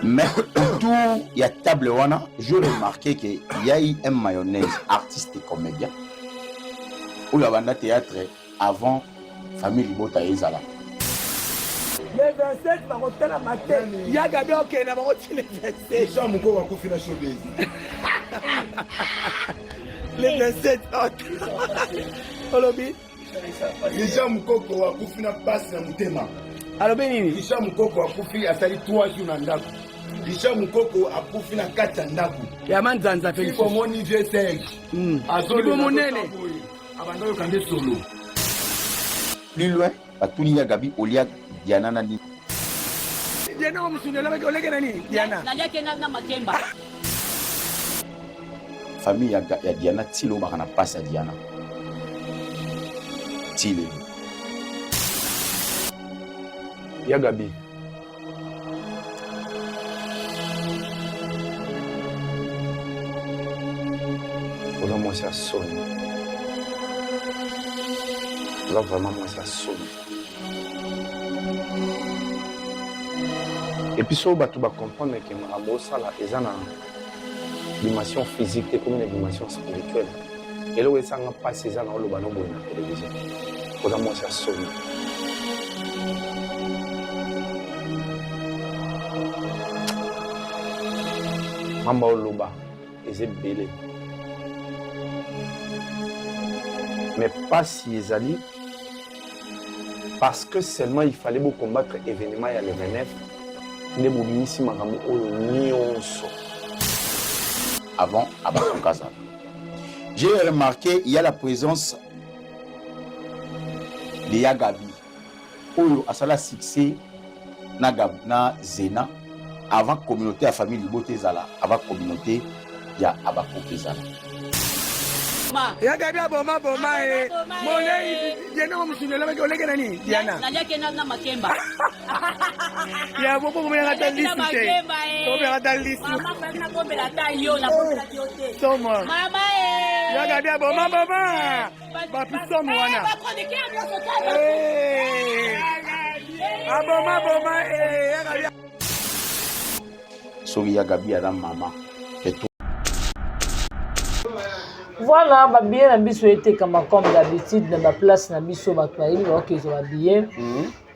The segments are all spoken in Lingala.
Mais autour ya table wana, je remarqué que y a eu un mayonnaise, artiste et comédien, oyo abanda théâtre avant famille libota ezala. Le 27 bakotalama te ya gabi okende na bango ti le 27. Jean Mukoko akufi na showbiz. Le 27 olobi Richard Mukoko akufi na pasi na motema. Alobi nini? Richard Mukoko akufi asali 3 jours na ndako. Richard Mukoko akufi na kati ya ndako. Ya manzanza Felix. Omoni vieux Serge. Mm. Azoli monene. Abanda yoka nde solo. Plus loin, batuni ya Gabi olia Diana na nini? Diana wa musuni olobaki oleke na nini? Diana. Naliaki na makemba. Famille ya, ya Diana tilo baka na pasi ya Diana. Tile. Ya Gabi. Oza mwasi ya soni. Oza vraiment mwasi ya soni. Et puis soki bato ba comprendre que makambo osala eza na dimension physique te ekomi na dimension spirituelle eloko esanga mpasi eza na oloba no boye na television oza mwasi ya soni mamba oloba eza ebele mais mpasi ezali parce que seulement il fallait bo combattre événement ya le 29 nde bobimisi makambo oyo nyonso avant abakokaza j'ai remarqué il y a la présence de Yagabi oyo asala succès na, Gab, na Zena avant communauté ya famille libota ezala avant communauté ya abakoki ezala Ya gabi aboma boma e molei diana wa musuni olobaki oleke na nini diana naliaki na makemba ya bobo bomelaka ata lisu te bomelaka ata lisu nabombela ata yo nabombelaki yo te somo mama e ya gabi aboma boma bapisomo wana aboma boma e ya gabi soki ya gabi aza mama Voilà, ba billets na biso etekama comme d'habitude na ba place na biso bato bayebi baokezwa ba billets. Mm -hmm.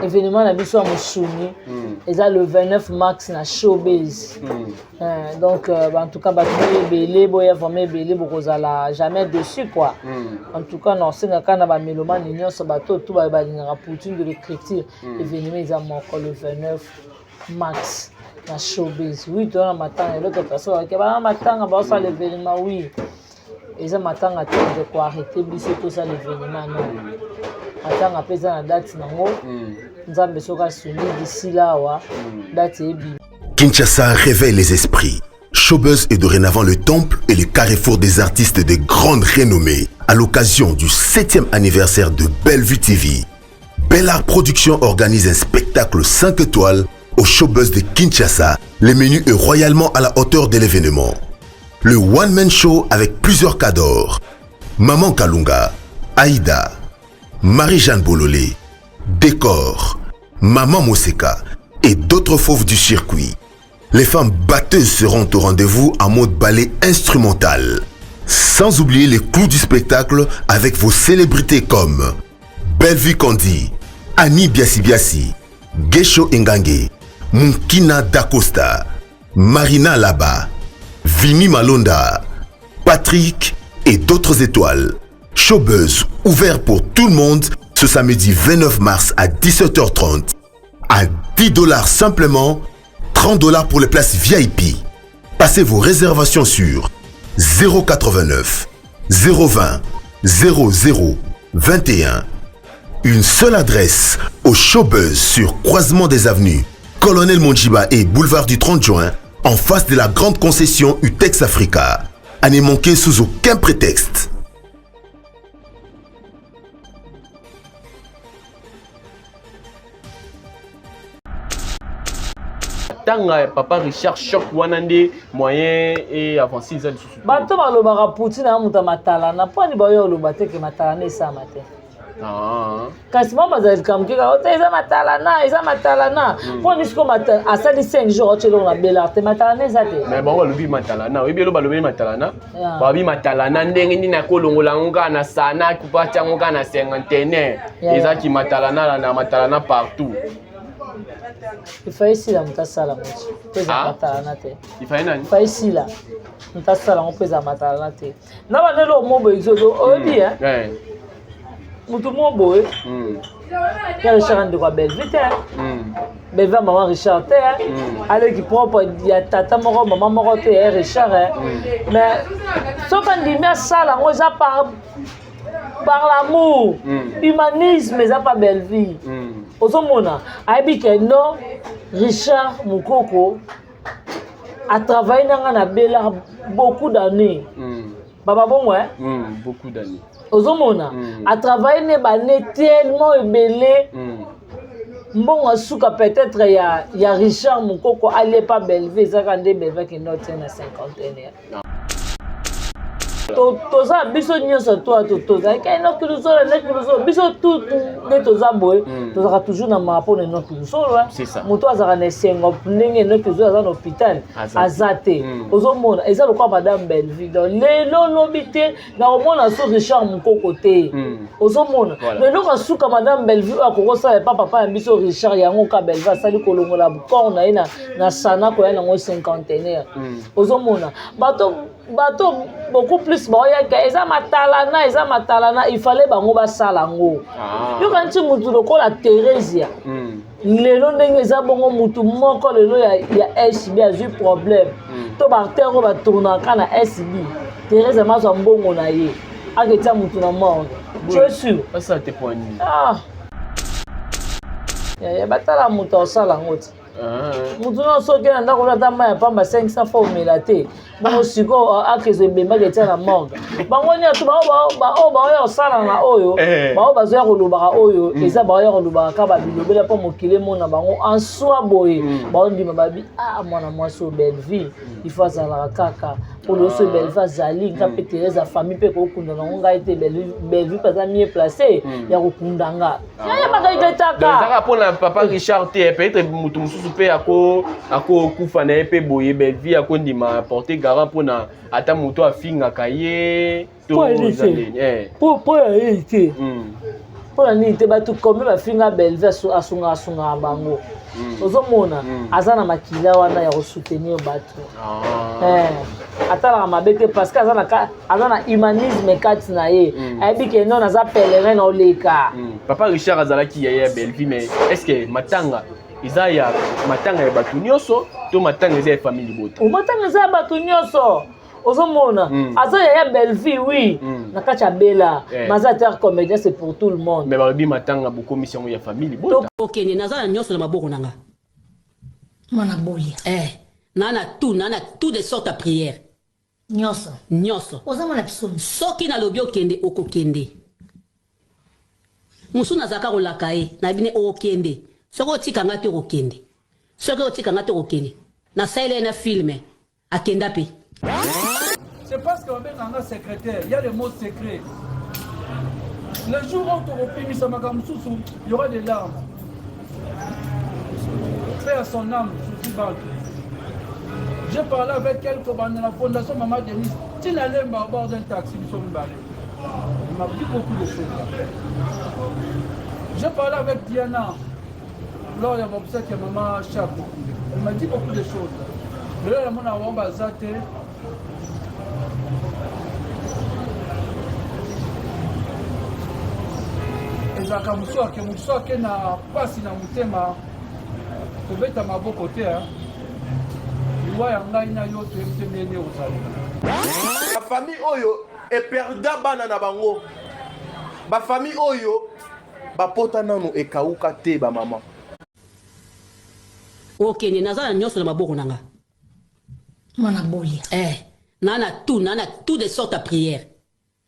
événement na biso ya mosuni mm. eza le 29 mars na showbase mm. euh, donc euh, en tout cas bato boya ebele boya vraiment ebele bokozala jamais dessus quoi mm. en tout cas naosenga kaka na bamelomane nyonso bato oyo tu balingaka poutine de l'écriture mm. événement eza moko le 29 max na showbiz oui toza na matanga eloko personne bake bana matanga baosala mm. événement oui eza matanga te nde koarrete biso tosala événement non matanga mpe eza na date nango mm. nzambe soki asungi d'ici là awa mm. date ebima Kinshasa réveille les esprits. Showbuzz est dorénavant le temple et le carrefour des artistes de grande renommée à l'occasion du 7e anniversaire de Bellevue TV. Bellard Production organise un spectacle 5 étoiles au Showbuzz de Kinshasa. Le menu est royalement à la hauteur de l'événement. Le One Man Show avec plusieurs cadors. Maman Kalunga, Aïda, Marie-Jeanne Bololé, Décor, Maman Moseka et d'autres fauves du circuit. Les femmes batteuses seront au rendez-vous en mode ballet instrumental. Sans oublier les clous du spectacle avec vos célébrités comme Bellevue Candy, Annie Biassi Gesho Engange, Munkina Dacosta, Marina Laba, Vini Malonda, Patrick et d'autres étoiles. Showbuzz ouvert pour tout le monde ce samedi 29 mars à 17h30. À 10 dollars simplement, 30 dollars pour les places VIP. Passez vos réservations sur 089 020 00 21. Une seule adresse au Showbuzz sur croisement des avenues Colonel Mondjiba et boulevard du 30 juin en face de la grande concession Utex Africa. À ne manquer sous aucun prétexte. Tanga ya papa Richard choc wana nde moyen et avancé eza lisusu bato balobaka poutine ya moto ya matalana mpo ani baoyo oloba te ke matalana esalama te. Ah. Kasi bango bazala likambo keka ote eza matalana, eza matalana. Mpo nini sikoyo asali 5 jours atie eloko na Bellar te, matalana eza te. Mais bango balobi matalana, oyebi eloko balobi matalana? Yeah. Balobi matalana ndenge nini akolongola yango kaka na sana kupatia yango kaka na cinquantenaire. Yeah, Eza yeah. ki matalana na matalana partout. Ifai sila moto asala ngo ti mpo eza Ah? matalana te. Ifai nani? Ifai sila moto asala ngo mpo eza matalana te. Na banda eloko moko boye exodo oyebi eh? Eh. Moto moko boye ya Richard ndeko ya Bellevue te. Bellevue ya mama Richard te. Aleki propre ya tata moko mama moko te ya Richard. Mais soki andimi asala yango eza par l'amour. Humanisme eza pa Bellevue. Ozomona ayebi ke non Richard Mukoko a travaillé nanga na Bella beaucoup d'années. Baba bongo hein? Beaucoup d'années. Ozomona a travaillé ne bane tellement ebele. Mbongo asuka peut-être ya Richard Mukoko alie pa Bellevue ezaka nde Bellevue akende otie na cinquantenaire. Toza biso nyonso to to tozalaki Enoki Luzolo, Enoki Luzolo, biso tout nde toza boye, tozalaka toujours na mawa mpona Enoki Luzolo, hein. C'est ça. Moto azalaka na esengo ndenge Enoki Luzolo aza na hôpital, Aza aza te. Ozomona eza lokola madame Bellevue. Donc lelo lobi te nakomona so Richard Mukoko te. Ozomona. Voilà. Mais eloko asuka madame Bellevue oyo akokosala epa papa na biso Richard yango ka Bellevue asali kolongola corps na ye na sana koya nango cinquantenaire. Ozomona bato beaucoup plus baoyaka eza matalana, eza matalana, il fallait bango basala yango. Yoka nti mutu lokola Theresia. Lelo ndenge eza bongo mutu moko lelo ya SB azwi problème. To ba acteur oyo batournaka na SB, Theresia mazwa mbongo na ye aketia mutu na morgue. Tu es sûr? Asala te po nini? Ah. Ya, batala mutu asala yango ti. Mutu nyonso oke na ndako ata mai ya pamba 500 fois omela te. Bongo sikoyo akezo ebembaki etia na morgue. Bango nyonso oyo baoya kosala na oyo, bao bazoya kolobaka oyo, eza baoya kolobaka kaka babilobela mpo mokili emona bango en soi boye. Baondima babi, ah, mwana mwasi oyo Bellevue, il faut azalaka kaka. Mpo loso oyo Bellevue azali, nga mpe Thérèse ya famille mpe kokunda nango ngai te, Bellevue mpe aza mieux placé ya kokunda nga. Yaya bakaiketaka. Donc, ezalaka mpona papa Richard te, peut-être moto mosusu mpe akokufa na ye mpe boye, Bellevue akondima porter garant mpona ata moto afingaka ye to Mpo ya nini te? eza nini? Mpo ya nini te? Mpo na nini te? Bato combien bafinga Bellevue asungaka asungaka bango. Ozomona aza na makila wana ya kosoutenir bato. Atalaka mabe te parce que aza na humanisme kati na ye. Ayebi ke non aza pèlerin na oleka. Papa Richard azalaki yaya ya Bellevue, mais est-ce que matanga eza ya matanga ya bato nyonso to matanga eza ya famille libota? O matanga eza ya bato nyonso. Ozomona aza yaya Bellevue, oui, na kati ya Bella. Mais aza terre comédien, c'est pour tout le monde. Mais balobi matanga bokomisi yango ya famille libota. Okende naza na nyonso na maboko na nga. Mwana bolia. Na na tout, na na tout de sortes à prière. Nyonso. Nyonso. Oza mwana biso. Soki nalobi okende, okokende. Mosusu nazalaka kolaka ye, nayebi ne okende. Soki otika nga te okokende. Soki otika nga te okokende. Nasaleli ye na film, akenda pe. C'est parce que on a un secrétaire, il y a les mots secrets. Le jour où tu reprimes ça, il y aura des larmes. Paix à son âme, Suzy Bank. J'ai parlé avec elle dans la fondation Maman Denise. Tina Lemba au bord d'un taxi, nous sommes barrés. Il m'a dit beaucoup de choses. J'ai parlé avec Diana lors de l'obsèque de Maman Chako. Elle m'a dit beaucoup de choses. Mais là, mon amour, bazate. Ezalaka mosu ake mosu ake na pasi na motema kobeta maboko te, hein. Liwa ya ngai na yo toyebi te ndenge ozali. Ba famille oyo eperda bana na bango, ba famille oyo bapota nanu ekauka te ba mama. Okende naza na nyonso na maboko na nga. Mwana bolia. Na na tout, na na tout de sortes à prière.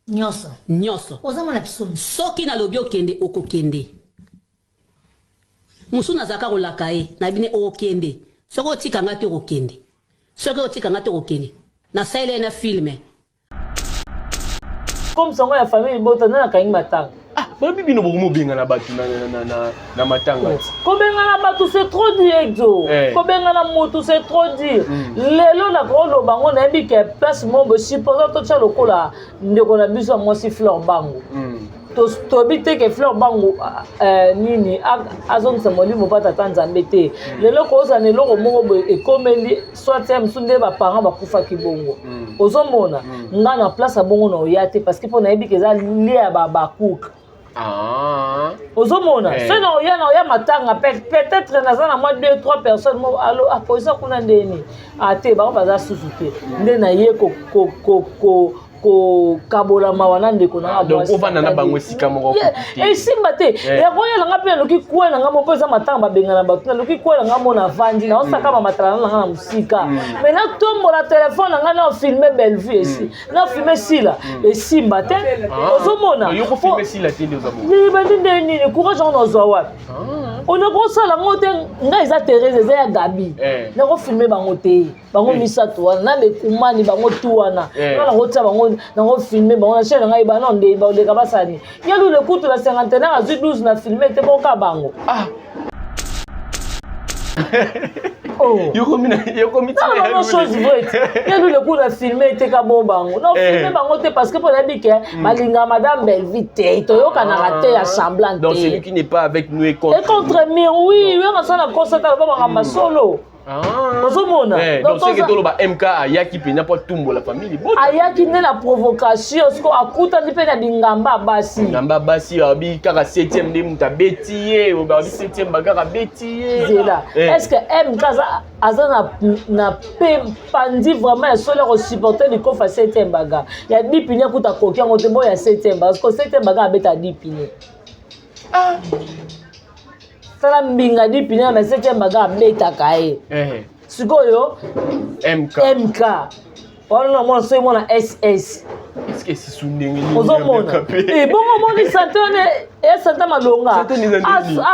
Nyonso. Nyonso. Oza mwana biso. Soki nalobi okende, okokende. Mosusu nazalaka kolaka ye, nayebi ne okende. Soki otika nga te okokende. Soki otika nga te okokende. Nasaleli ye na film. Comme sango ya famille libota, nani akangi matanga? Ah, balobi bino bokomobengana bato na, na, na, na matanga oh. Kobengana bato c'est trop dire exo eh. Kobengana motu c'est trop dire mm. Lelo nakoloba ngo nayebi ke place moko boye supposant totya lokola ndeko na biso ya mwasi Fleur Bango mm. Toyebi te ke Fleur Bango eh, nini azongisa molimo mpa tata Nzambe te mm. Lelo kozala na eloko moko boye ekomeli soit ya mosusu nde baparent bakufaki bongo mm. Ozomona mm. Nga na place ya bongo na oya te parce que mpo nayebi ke eza lia ya babakuka Ah. Ozomona hey. Eh. Soki na oya na oya matanga peut-être naza na mwa 2 3 personnes mo alo apoza kuna ndeni ate ah, bango baza susu te nde naye ko, ko, ko, ko kokabola mawa na ndeko na nga ah, ovanda na bango esika moko esimba te eh. Yakoyela nga mpe naluki kwe na nga moko eza matanga babengana bato naluki kwe na nga mo navandi naosaka mm. bamatala na nga na mosika mm. Mais natombola telefone na nga na filme Bellevue esi mm. Na filme Sila esimba te ah. Ozomona libandi nde nini courage yango nazwa wapi ah. Onakosala yango te ngai eza Therese eza ya Gabi eh. Nakofilme bango te bango eh. Misato wana na bekumani bango tu wana eh. Nga nakotia bango nakofilme bango na chaine na ngai bana nde baleka basani ya lule kutu na cinquantenaire azwi 12 na filme te boka bango ah. Oh. Non, chose vraie ye lule kutu na filme te ka bo bango na filme eh. Bango te parce que mpo nayebi ke balinga madame Bellevue te toyokanaka te ya semblant te. Donc celui qui n'est pas avec nous est contre est contre mur oui oyo asala concert aloba makambo solo Ah. Ozomona eh, donc soki toloba MK ayaki mpenza mpo atumbola famille libota ayaki nde na provocation siko akutani mpe na bingamba basi ngamba basi babi kaka 7e nde moto abeti ye babi 7e bakaka abeti ye zela eh. Est ce que MK aza na, na pe pandi vraiment ya solo ya kosupporte likofa 7e baga ya dipini akuta akoki yango te boya 7e baga siko 7e baga abeta dipini ah. Tala mbinga dipine na 7e baga abetaka ye eh. Sikoyo MK MK wana na mwana soki mwana SS ozomona ebongo eh, omoni sante wana ya sante malonga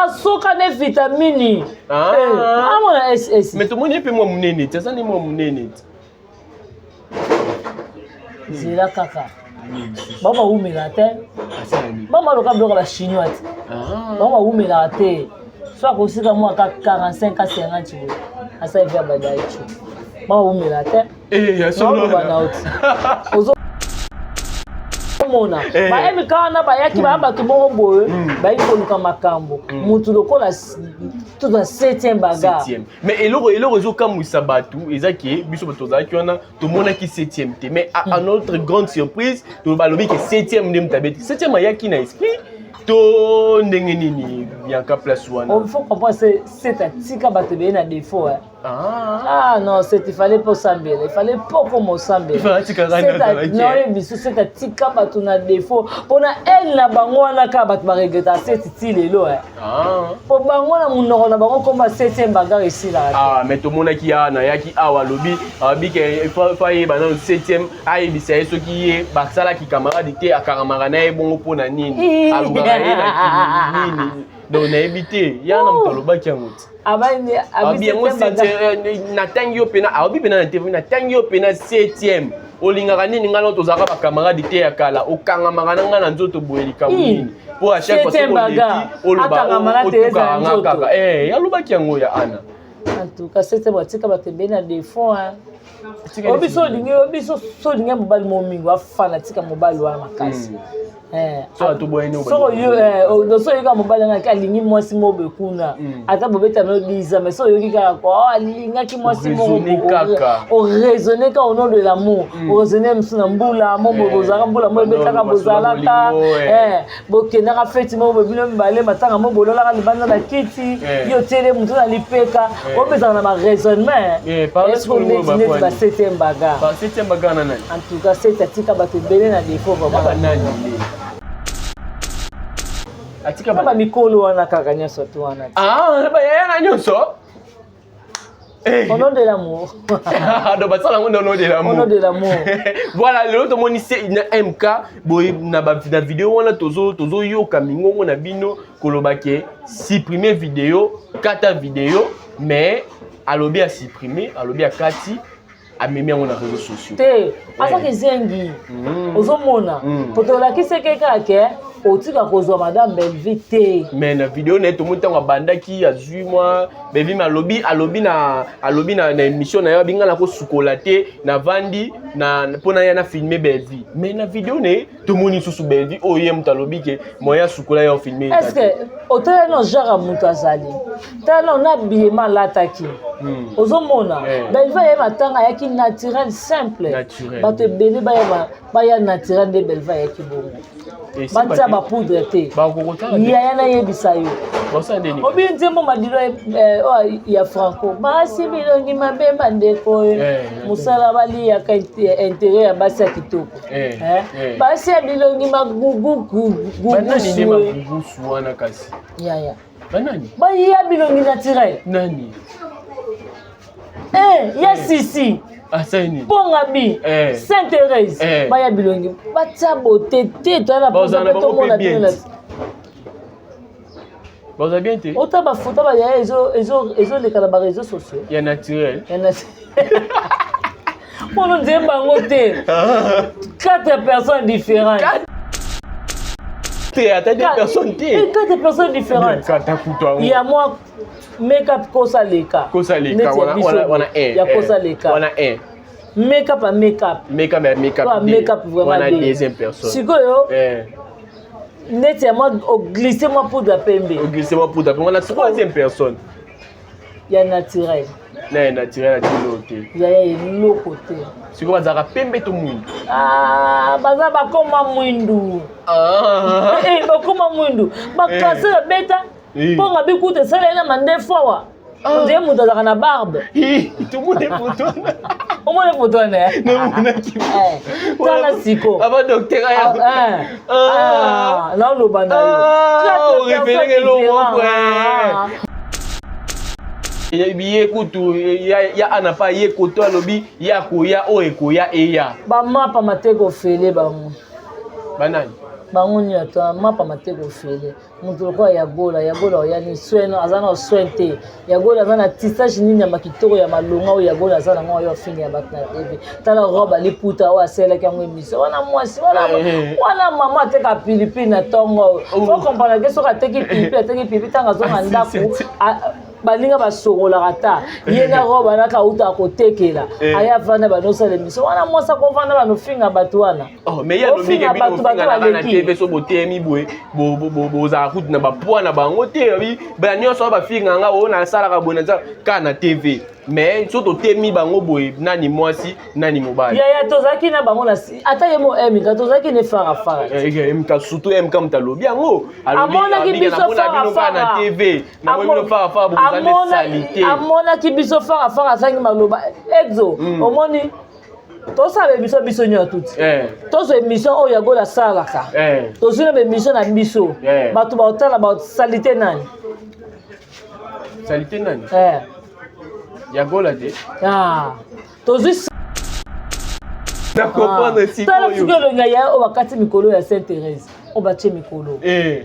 asoka ne vitamini ah. eh, amona SS mais tomoni ye mpe mwa monene te aza nde mwa monene te Zela kaka bango bawumelaka te bango baloka biloko ya bachinois te ah. Bango bawumelaka te so akosika mwa ka 45 ka 50 boye asali via badaicho bango bawumelaka te eh, oloba na oti ozomona eh. Ba MK wana bayaki baya bato moko boye hmm. bayaki koluka makambo hmm. Mutu lokola toza 7e bagarre Mais eloko eloko ezokamwisa bato eza ke biso bato tozalaki wana tomonaki 7e te mais à notre grande surprise balobi ke 7e nde moto abeti 7e ayaki na esprit to ndenge nini Bianca place wana oh, faut comprendre c'est atika bato ebele na défaut hein. Ah. ah non c'est il fallait pas osambela il fallait pas okoma osambela biso c'est atika bato na défaut mpona aile na bango wana kaka bato baregreta seti ti lelo po bango na monoko na bango koma septième bagarre esilaka ah mais tomonaki ya nayaki awa alobi alobi ke fa ayeba nano septième ayebisa ye soki ye basalaki camarade te akaramaka na ye bongo mpo na nini alukaka ye na nini donc nayebi te ya na moto alobaki yango te abi yango natangi yo mpena alobi mpena na tv natangi yo mpena septième olingaka nini ngai nao tozalaka bacamarade te ya kala okangamaka na ngai na nzoto boye likambo nini mpo a chaque fois soki oleki oloba otukaka nga kaka eh, alobaki yango ya ana en tout cas septième atika bato ebele na défaut hein obiso olingi obiso so olingi mobali mo mingi afana atika mobali wana makasi hmm. Eh, soko oyoki kaka mobali wana alingi mwasi moko boye kuna hmm. Ata bobeta no 10 ans mais so oyoki kaka ko oh, alingaki mwasi moko oraisonne kaka au nom de l'amour hmm. Oraisonne mosusu na mbula mo boye bozalaka mbula mo ebetaka bozalaka eh, bokendaka feti moko boye bino mibale matanga mo bololaka libanda na kiti yo otiele motu na lipeka opesaka na baraisonnement eske neti neti ba septième bagarre en tout cas seti atika bato ebele na défaut vraiment atika ba mikolo wana kaka nyonso tu wana ah bayaya na nyonso eh. Au nom de l'amour. Donc basala yango au nom de l'amour. Au nom de l'amour. Voilà, lelo tomoni se na MK boye na ba na vidéo wana tozo tozoyoka mingongo na bino koloba ke supprimer vidéo, kata vidéo mais alobi a supprimer, alobi akati amemi yango na réseaux sociaux te aza kizengi mm. Ozomona mm. Po tolakisi eke kaka ke Otika kozwa madame Bellevue te. Mais na video na ye tomoni ntango abandaki azwi mwa Bellevue mais alobi alobi na alobi na, na émission na ye abi nga nakosukola te navandi na mpo na ye na filme Bellevue mais na video na ye tomoni lisusu Bellevue oyo ye moto alobi ke moyen asukola ye ofilme est ce que otala no genre ya moto azali tala no na bilema alataki ozomona Eh. Bellevue aye matanga ayaki naturel simple Naturel. bato ebele baya baya naturel nde Bellevue ayaki bongo batia bapoudre te yaya nayebisa yo obi nzembo madilo eh, oyo ya franco basi bilongi mabe bandeko oyo Eh, mosala baliyaka interet ya basi ya kitoko Eh, Eh, eh. basi ya bilongi banani nde magugugugusu magugusu wana kasi yaya banani baya bilongi naturel nani Eh, ya sisi asali nini pongabi Eh. saint thérèse Eh. baya bilongi batia bote te toya na Bazala na mpe bango tomona mpe bien bino na te. baza bien te ota bafoto bayaya ezoleka na bareseau sociaux ya naturel Ya nat- mpono nzembo bango te quatre personnes différentes te ata deux personnes te Eh, quatre personnes différentes kata kutu yango ya mwa make-up kosa leka kosa leka Neti ya wana biso wana boye, wana un ya un. kosa leka wana un make-up ya make-up make-up ya make-up Oyo ya deux. make-up vraiment wana deux. deuxième personne sikoyo eh neti ya mwa oglisse mwa poudre ya pembe oglisse mwa poudre ya pembe wana troisième personne ya naturel na ya naturel atilo te yaya eloko te sikoyo bazalaka pembe to mwindu Ah, baza bakoma mwindu Eh, bakoma mwindu bakanser ebeta Eh. mpo nga bikuta esala ye na mandefu awa ondire moto azalaka na barbe tomoni foto omoni foto wana eh? tala siko aba docteur aya Ah, naoloba na yo Ah, orefelenge eloko moko Ah. ye kutu ya ya ana pa ye koto alobi ye akoya oyo ekoya eya bamapa mateka ofele bango banani bango nyonso mapa mateka ofele moto lokola yagola yagola oyani soin aza na soin te yagola aza na tissage nini ya makitoko ya malonga oyo yagola aza nango oyo afinga ya bato na tv tala robe aliputa oyo asalelaki yango émission wana mwasi wana wana mama ateka pilipili na ntongo oyo fo comprendre ke soki ateki pilipili ateki pilipili ntango azonga ndako baninga basokolaka ta ye na robe anaka auta akotekela Eh. aya avanda banosala émission wana mwasi akovanda banofinga bato wana Oh, mais ye alobi ke Ofinga bino bato, bato ofinga na bana baleki. tv so boteyemi boye bozala kutu na bapoids na bango te abi bana nyonso oyo bafinga nga oyo nasalaka boye naza kaka na tv mais so totemi bango boye nani mwasi nani mobali yaya tozalaki na bango na si- ata ye mo mk tozalaki ne farafara Eh, mk surtout mk moto alobi yango Alobi- amonaki alobi ke biso namona bino kaka na farafara tv namoni bino farafara bokozala nde salite amonaki biso farafara azangi maloba exo omoni tosala baémission biso nyonso tuti Eh, tozwa émission oyo yagola asalaka eh. tozwi na baémission na biso Eh. bato baotala basalite nani salite nani Eh. yagola te Ah. tozwi na comprendre tala sikoyo sikoyo elongi ya yaya oyo bakati mikolo ya saint thérèse oyo batie mikolo Eh.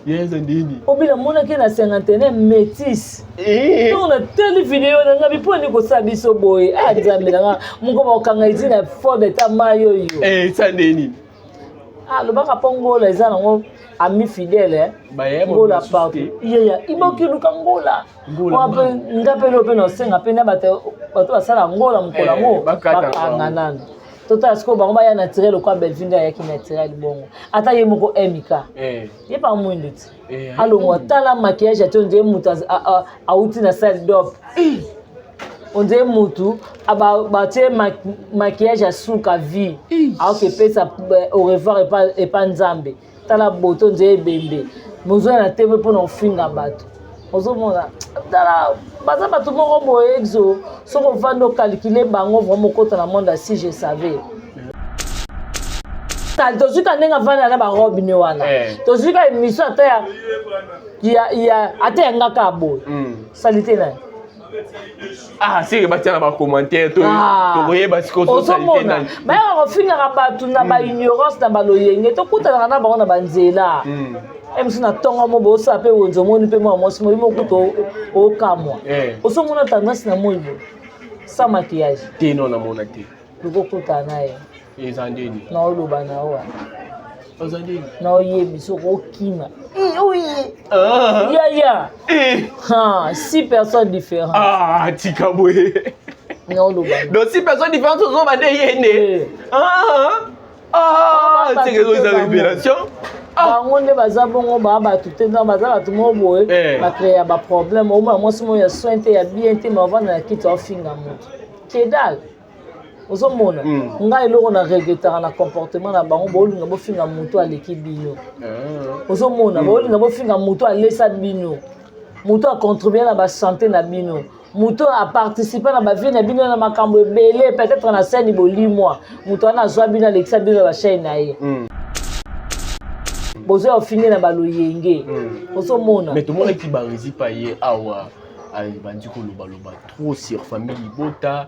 yeza ndini obila monaki na cinquantenaire métis ntongo natali video na ngai mpo nini kosala biso boye a nzambe na nga moko bakokanga ezi na ford eta mai oyo esa ndeni alobaka mpo ngola eza nango ami fidèle Bayeba ngola mosusu partout yeya iboki luka ngola Ngola Wa mpe nga mpe leo mpe naosenga mpe na bato bato basala ngola mokolo Eh, yango bakata bakanga bango. nano totala sikoyo bango baya naturel lokola Bellevue nde ayaki naturel bongo ata ye moko mk Eh. ye pa mwindu ti Eh, alongwa tala maquillage ati ondire mutu awuti na salle dop ondire mutu batie maquillage ya suka vie aoki epesa au revoir epa nzambe tala boto ondire ebembe mozoya na tv mpona kofinga bato ozomona tala baza bato moko boye exo soki ovandi okalkule bango vraiment okota na monde ya si je savais tozwi ka ndenge avanda na barobe ne wana Eh. tozwi ka émission ata ya ya ya ata ya nga kaka boye salite na ye ah seke batia na bacommentaire Ah. tokoyeba sikoyo so salite ozomona nani bayaka kofingaka bato na baignorance na baloyenge tokutanaka na bango na banzela e mosu na ntongo mo boosala mpe wenze omoni mpe mwa mwasi moyi mokuta okamwa Eh. ozomona tendance na moi boye sans maquillage te no namona te lokokutana na ye eza ndeni naoloba na yo wana. Naoyebi soki okima oye ah. yaya eh. six personnes différentes ah, tika boye naoloba donc six personnes différentes ozoba nde ye nde eh. ah, ah, seke eza révélation bango nde baza bongo baa bato te ntango baza bato moko boye eh. bacrea baproblème omona mwasi moko ya soin te ya bien te ma ovanda na kiti aofinga moto kedal ozomona mm. ngai eloko na regretaka na comportement na bango bolinga bofinga moto aleki bino ah. ozomona mm. bolinga bofinga moto alesa bino moto acontribue na basante na bino moto aparticipe na bavie na bino na makambo ebele peut-être na scène bolimwa moto wana azwa bino alekisa bino na bachaine na ye mm. bozoya ofinge na baloyenge mm. ozomona mais tomonaki barezi pa ye awa abandi kolobaloba trop sur famille libota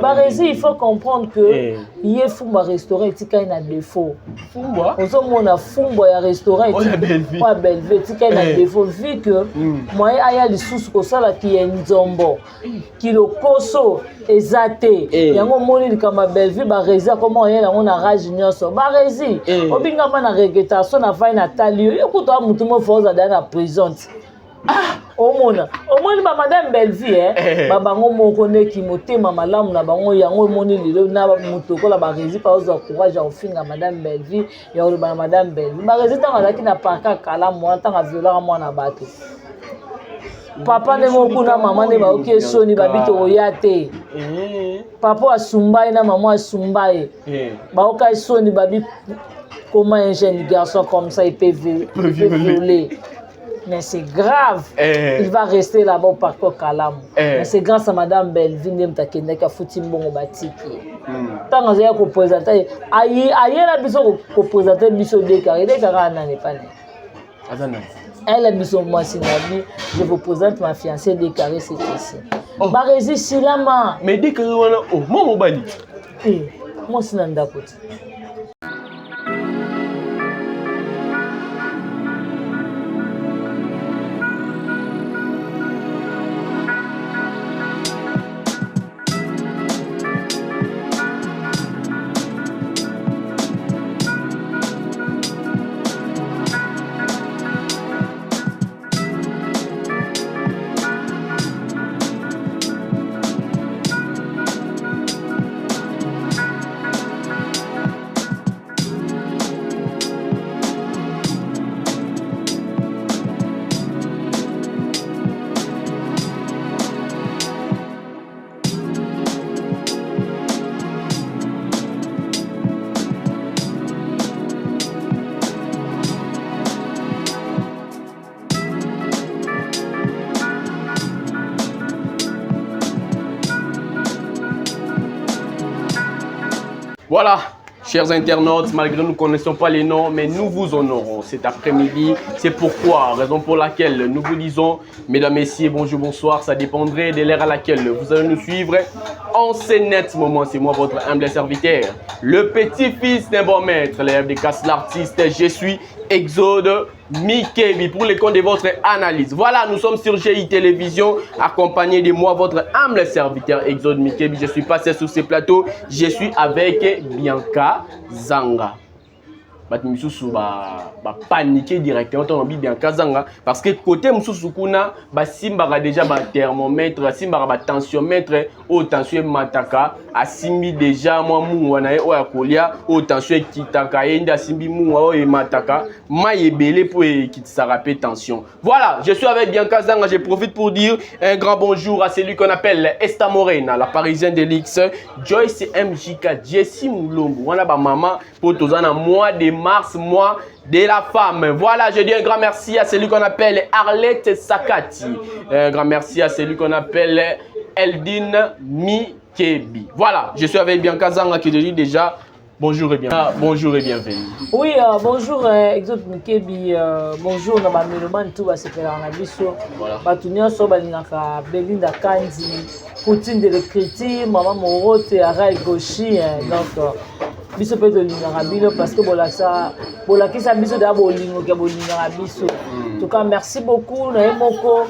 barezi il faut comprendre que eh. ye fumbwa restaurant etikali na défaut ozomona fumbwa ya restaurant oyo ya bellevue etikali na eh. défaut vu que hmm. moyen aya lisusu kosala kiye nzombo kilokoso eza te eh. yango omoni likambo ya bellevue barezi akoma oyela yango na rage nyonso barezi obingama na regretation na fai natali yo yo kutu a motu mofo ozala na prison ti ah omona omoni ba madame bellevue eh? eh. ba bango moko ndeki motema malamu na bango yango emoni lelo na moto lokola baresi pa ozwa courage ya kofinga madame bellevue ya koloba na madame bellevue baresi ntango azalaki na parka kalamu wana ntango aviolaka mwana bato papa nde moko kuna mama nde bayoki ye soni babi tokoya te eh. papa asumba ye na mama asumba ye eh. bayoka ye soni babi comment un jeune garçon comme ça il peut violer mais c'est grave eh. il va rester là-bas au parcours kalamu eh. mais c'est grâce à madame Bellevue nde moto akendaki afuti mbongo batiki ye ntango hmm. azalaki kopresente ye ayela biso kopresente biso dekare dekare anani epane elle biso mwasi na bi je vous présente ma fiancée dekare c'est ici oh. baresi silama mais dekare wana oh, mwa mobali eh, mwasi na ndako ti Voilà, chers internautes, malgré nous ne connaissons pas les noms, mais nous vous honorons cet après-midi. C'est pourquoi, raison pour laquelle nous vous disons, mesdames, messieurs, bonjour, bonsoir, ça dépendrait de l'heure à laquelle vous allez nous suivre. En ce net moment, c'est moi, votre humble serviteur, le petit-fils d'un bon maître, l'élève de casse l'artiste, je suis Exode Mikebi pour les comptes de votre analyse. Voilà, nous sommes sur GI Télévision, accompagné de moi, votre humble serviteur Exode Mikebi. Je suis passé sur ce plateau, je suis avec Bianca Zanga. bato misusu bapanike ba directement ntango babi bianca zanga parce que côté mosusu kuna basimbaka déjà bathermomètre basimbaka batensiomètre oyo tension emataka asimbi deja mwa mungwa na ye oyo akolia oyo tension ekitaka ye nde asimbi mungwa oyo emataka mai ebele mpo ekitisaka mpe tension voilà je suis avec Bianca Zanga je profite pour dire un grand bonjour à celui qu'on appelle Esta Morena la parisienne de l'X Joyce MJK Jessie Moulombo wana ba mama mpo toza na mois de mars mois de la femme. Voilà, je dis un grand merci à celui qu'on appelle Arlette Sakati. Un grand merci à celui qu'on appelle Eldine Mikebi. Voilà, je suis avec Bianca Zanga qui te dit déjà bonjour et bien ah, bonjour et bienvenue. Oui, euh, bonjour euh, Exode Mikebi, euh, bonjour na ba mélomane tout ba sepela na biso. Voilà. Bato nyonso balingaka Belinda Kanzi, Poutine de l'écriture, Maman Morote, Arai Goshi, hein, donc euh, biso mpe tolingaka bino parce que bolakisa Bolakisa biso deja bolingo ke bolingaka biso. En tout cas, merci beaucoup na ye moko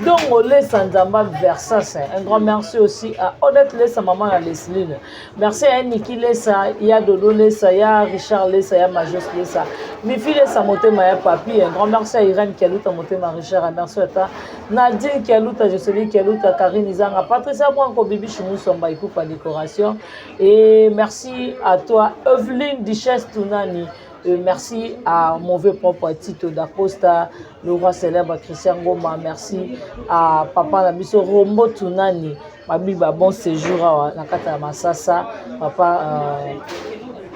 Dongo Lesa Nzamba Versas. Un grand merci aussi à Odette Lesa, maman na Lesline. Merci à Niki Lesa, ya Dodo Lesa, ya Richard Lesa, ya Majos Lesa. Mifi Lesa Motema ya Papi. Un grand merci à Irène Kialuta Motema Richard. Merci à ta Nadine Kialuta, Jocelyne Kialuta, Karine Izanga, Patricia Branco, Bibi Choumousomba, Ipupa Décoration. Et merci à toi, Evelyne Duchesse Tounani. Et merci à mauvais propre Tito Dacosta, le roi célèbre Christian Goma. Merci à papa na biso Rombo Tounani. Babi ba bon séjour awa na kati ya Masasa. Papa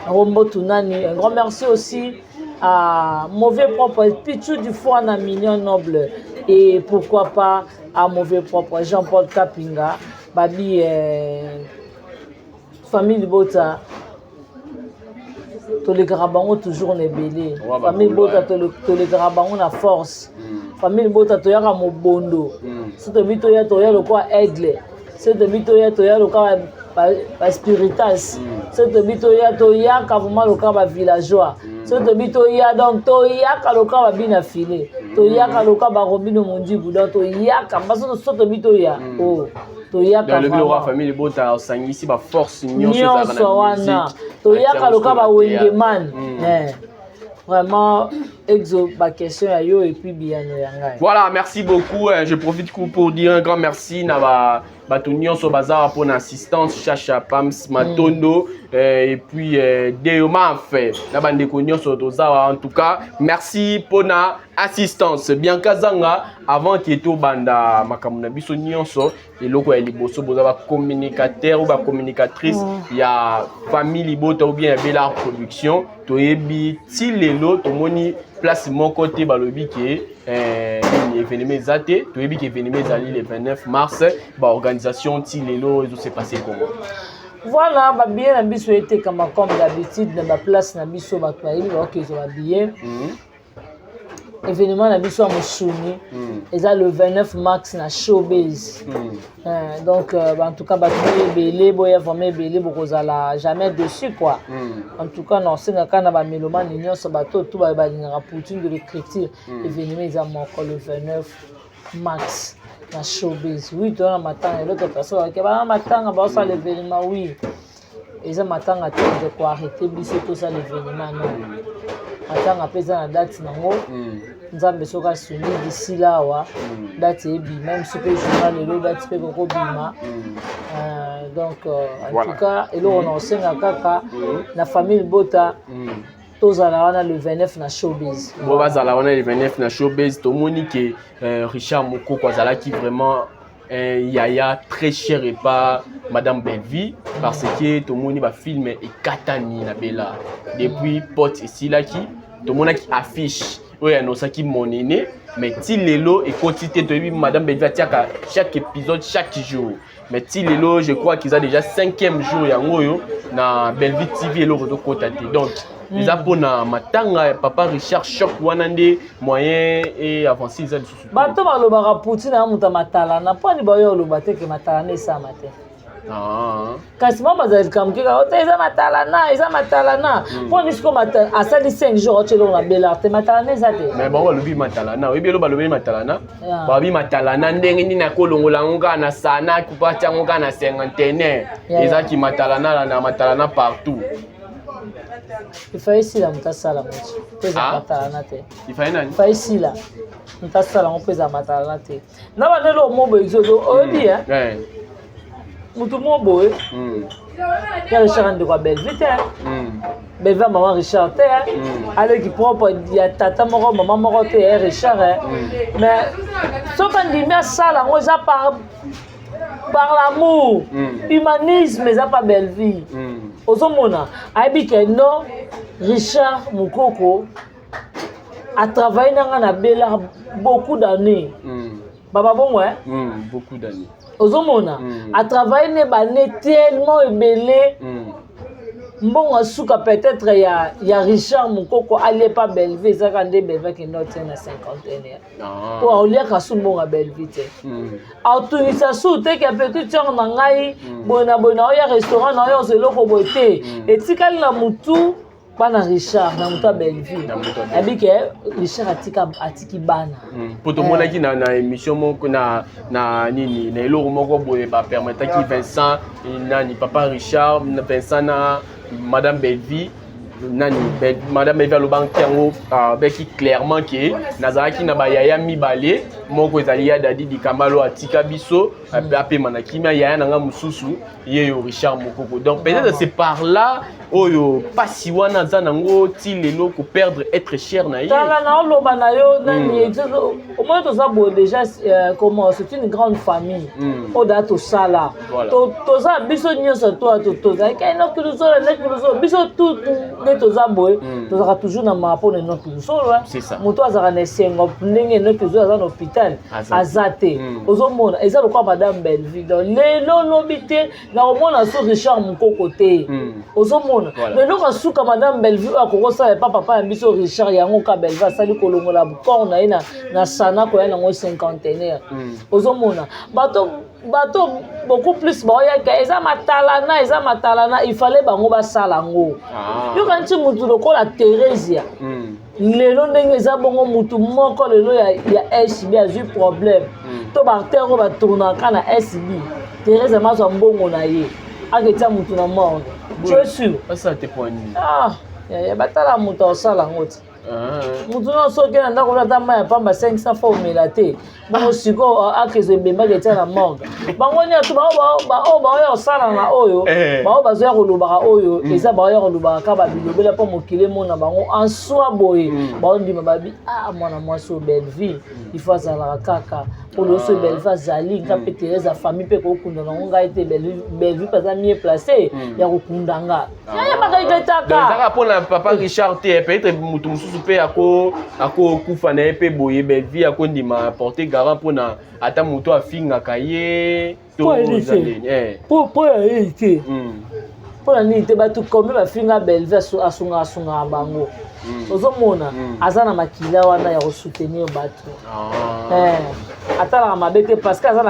Rombo Tounani. Un grand merci aussi à mauvais propre Pichou du Foie na Mignon Noble. Et pourquoi pas à mauvais propre Jean-Paul Kapinga. Babi famille Libota. Tolekaka bango toujours na ebele. Famille Libota tolekaka bango na force. Famille Libota toyaka mobondo. So tobi toya toya lokola aigle. So tobi toya toya lokola ba spiritas. So tobi toya toyaka vraiment lokola ba villageois. So tobi toya donc toyaka lokola ba bina filet. Toyaka lokola ba Robino Mondibu. Donc toyaka baso so tobi toya. Oh. Toyaka lobi lokola famille Libota osangisi ba force nyonso nyonso wana. Toyaka lokola ba wengeman. Vraiment exo ba question ya yo et puis biyano ya ngai. Voilà, merci beaucoup. Je profite pour dire un grand merci na ba bato nyonso baza pour assistance Chacha Pams Matondo et puis Deomaf na bandeko nyonso toza en tout cas merci pour na assistance. Bianca Zanga avant que to banda makambo na biso nyonso eloko ya liboso boza ba communicateur ou ba communicatrice ya famille Libota ou bien ya Bella Production toyebi ti lelo tomoni place moko te balobi ke événement eza te toyebi ke événement ezali le 29 mars ba organisation ti lelo ezo se passer comment? Voilà, ba billet na biso etekama comme d'habitude na ba place na biso bato bayebi baokezwa ba billet. Événement na biso ya mosuni eza le 29 mars na Showbase. Donc en tout cas bato ebele boya vraiment ebele bokozala jamais dessus quoi. En tout cas na osengaka na ba mélomane nyonso bato tout ba balingaka poutine de l'écriture. Événement eza moko le 29 mars na Showbase. Oui, toza na matanga eloko personne ke ba matanga ba osala événement oui. Eza matanga te de ko arrêter biso tosala événement non. Matanga mpe eza na date nango. Nzambe soki asungi d'ici là awa date ebima, même soki mpe journal lelo date mpe kokobima. Donc en tout cas eloko na osenga kaka na famille Libota tozala wana le 29 na Showbiz. Bo bazala wana le 29 na Showbiz tomoni ke Richard Mokoko azalaki vraiment un yaya très cher et pas Madame Bellevue parce que tomoni ba film ekatani na Bella depuis pote esilaki tomonaki affiche oyo annosaki monene mais ti lelo ekoti te toyebi Madame Bellevue atiaka chaque épisode chaque jour mais ti lelo je crois qu'ils a déjà 5e jour yango oyo na Bellevue TV eloko tokota te donc eza mpona matanga ya papa Richard Choc wana nde moyen et avancé eza lisusu. Bato balobaka Poutine ya moto ya matalana mpo ani bayo oloba te ke matalana esalama te. Kasi mwa bazali likambo keka ote eza matalana eza matalana mpo ani siko asali 5 jours otie eloko na Belar te matalana eza te. Mais bango balobi matalana oyebi elo balobi matalana balobi matalana ndenge nini akolongola yango kaka na sana kupatia yango kaka na cinquantenaire ezaki matalana na matalana partout. Ifai sila moto asala moto mpo eza matalana te. Ifai nani? Ifai sila moto asala yango mpo eza matalana te. Na bandelo omo boye ezozo oyebi motu mo boye ya Richard ndeko ya Bellevue te Bellevue ya mama Richard te aleki propre ya tata moko mama moko te ya Richard mais soki andimi asala yango eza par l'amour humanisme eza pa Bellevue ozomona ayebi ke non Richard Mokoko a travaillé nanga na Bella beaucoup d'années. Baba bongo hein? Beaucoup d'années. Ozomona a travaillé ne ba tellement ebele. Mbongo asuka peut-être ya Richard Mokoko alie pas Bellevue ezaka nde Bellevue akende otie na cinquantenaire. Po aoliaka su mbongo ya Bellevue te. Atungisa su te ke petit sœur na ngai boye na boye na oya restaurant na oya ozwa eloko boye te. Etikali na mutu. Bana Richard na moto ya Bellevue. Nayebi ke Richard atika atiki bana. Mpo tomonaki na émission moko na nini, na eloko moko boye bapermetaki Vincent nani, papa Richard, Vincent na madame Bellevue nani, madame Bellevue alobaki yango abeki clairement ke nazalaki na bayaya mibale, moko ezali ya Dadi Dikambalo, atika biso, apema na kimia, yaya na nga mosusu ye yo Richard Mokoko. Donc peut-être c'est par là oyo pasi wana aza nango ti lelo, koperdre être cher na ye. Tala, naoloba na yo nani, omoni toza boye déjà, comment, c'est une grande famille oyo daa tosala. Toza biso nyonso to tozalaki Enoki Luzolo, Enoki Luzolo, biso tout nde toza boye, tozalaka toujours na mawa mpona Enoki Luzolo. C'est ça. Moto azalaka na esengo ndenge Enoki Luzolo aza na hôpital aza te. Ozomona eza lokola madame Bellevue. Donc lelo lobi te nakomona so Richard Mokoko te. Ozomona lelo asuka madame Bellevue oyo akokosala epa papa na biso Richard, yango ka Bellevue asali kolongola corps na ye na sana koya nango cinquantenaire. Ozomona bato beaucoup plus baoyaka eza matalana, eza matalana. Il fallait bango basala yango. Yoka nti mutu lokola Theresia lelo ndenge eza bongo, mutu moko lelo ya SB azwi problème to baacteur oyo batournaka na SB, Therese mazwa mbongo na ye aketia mutu na morgue, tu es sûr? Basala te po nini? Ah yaya, batala moto akosala yango te. Mutu nyonso oke na ndako ata mai ya pamba 500 fois omela te, bongo sikoyo akezo ebembaki etia na morgue. Bango nyonso baoyo baoya kosala na oyo bao bazoya kolobaka oyo eza baoya kolobaka kaka babilobela mpo mokili emona bango en soi boye. Baondima babi ah, mwana mwasi oyo Bellevue, il faut azalaka kaka mpo loso Bellevue azali nga mpe Therese famille mpe kokunda nango ngai te. Bellevue mpe aza mieux placé ya kokunda nga, nayebaka eketaka. Ezaka mpona papa Richard te, peut-être moto mosusu mpe akokufa na ye mpe boye, Bellevue akondima porter garant mpona ata moto afingaka ye to mpo ya ye te. Mpona nini te? Bato kombe bafinga Bellevue, asungaka asungaka bango. Ozomona aza na makila wana ya kosoutenir bato, atalaka mabe te parce que aza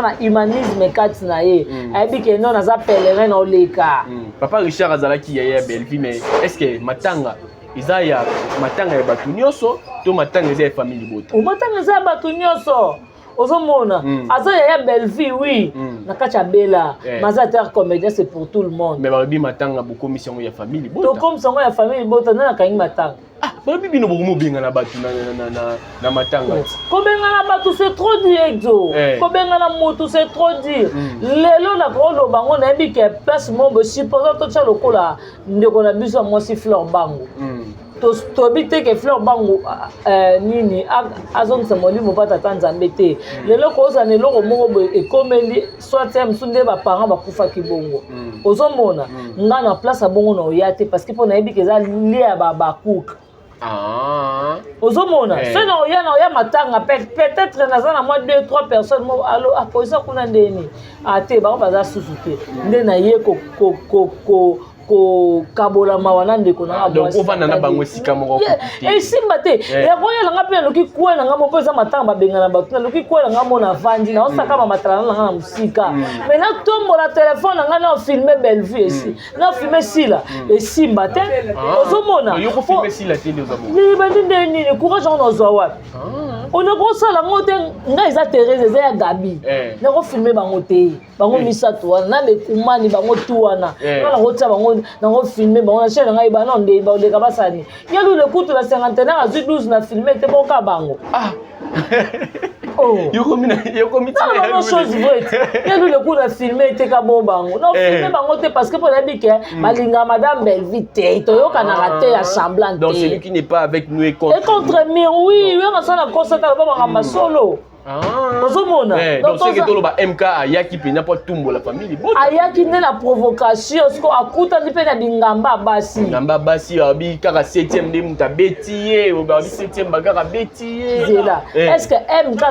na humanisme kati na ye. Ayebi ke non, aza pèlerin na oleka. Papa Richard azalaki yaya ya Bellevue, mais est ce que matanga eza ya matanga ya bato nyonso to matanga eza ya famille libota? Matanga eza ya bato nyonso. Ozomona aza yaya Bellevue, oui, na kati ya Bela, mais aza acteur comédien, c'est pour tout le monde. Mais balobi matanga bokomisi yango ya famille libota. Tokomisa yango ya famille libota, nde nakangi matanga. Ah, balobi bino bokomobengana bato na matanga. Kobengana bato, c'est trop dire, Exo. Kobengana motu, c'est trop dire. Lelo nakoloba yango, nayebi ke place mo boye, supposons totya lokola ndeko na biso ya mwasi Fleur Bango, toyebi te ke Fleur Bango nini azongisa molimo mpa tata Nzambe te. Lelo kozala na eloko moko boye ekomeli soit ya mosusu nde baparent bakufaki bongo, ozomona nga na place ya bongo na oya te parce que mpo nayebi ke eza lia ya bakuka. Ozomona soki na oya na oya matanga, peut-être naza na mwa deux trois personnes mo alo apoza kuna ndeni ate bango baza susu te, nde naye kokabola mawa na ndeko na nga. Ovanda na bango esika moko? Esimba te. Yakoyela nga mpe naluki kwe na nga moko, eza matanga babengana bato, naluki kwe na nga mo navandi naosaka bamatala na nga na mosika, mais natombola telefone na nga na filme Bellevue esi na filme Sila, esimba te. Ozomona bandi nde nini, courage yango nazwa wapi? Onakosala yango te. Ngai eza Therese, eza ya Gabi, nakofilme bango te, bango misato wana na bekumani bango tu wana, nga nakotia bango, nakofilme bango na chaine na ngai. Bana nde baleka basani ya lule kutu na cinquantenaire azwi 12 na filme te boka bango. Yokomi chose vraie, ya lule kutu na filme te ka bo bango na filme bango te parce que mpo nayebi ke balingaka madame Bellevue te, toyokanaka te ya semblant te. Donc celui qui n'est pas avec nous est contre et contre mur, oui, oyoka so na constat aloba makambo solo. Ozomona. Donc soki toloba MK ayaki mpenza mpo atumbola famille? Ayaki nde na provocation. Siko akutani mpe na bingamba basi. Ngamba basi abi kaka 7e nde moto abeti ye, abi 7e bakaka abeti ye. Zela, est ce que MK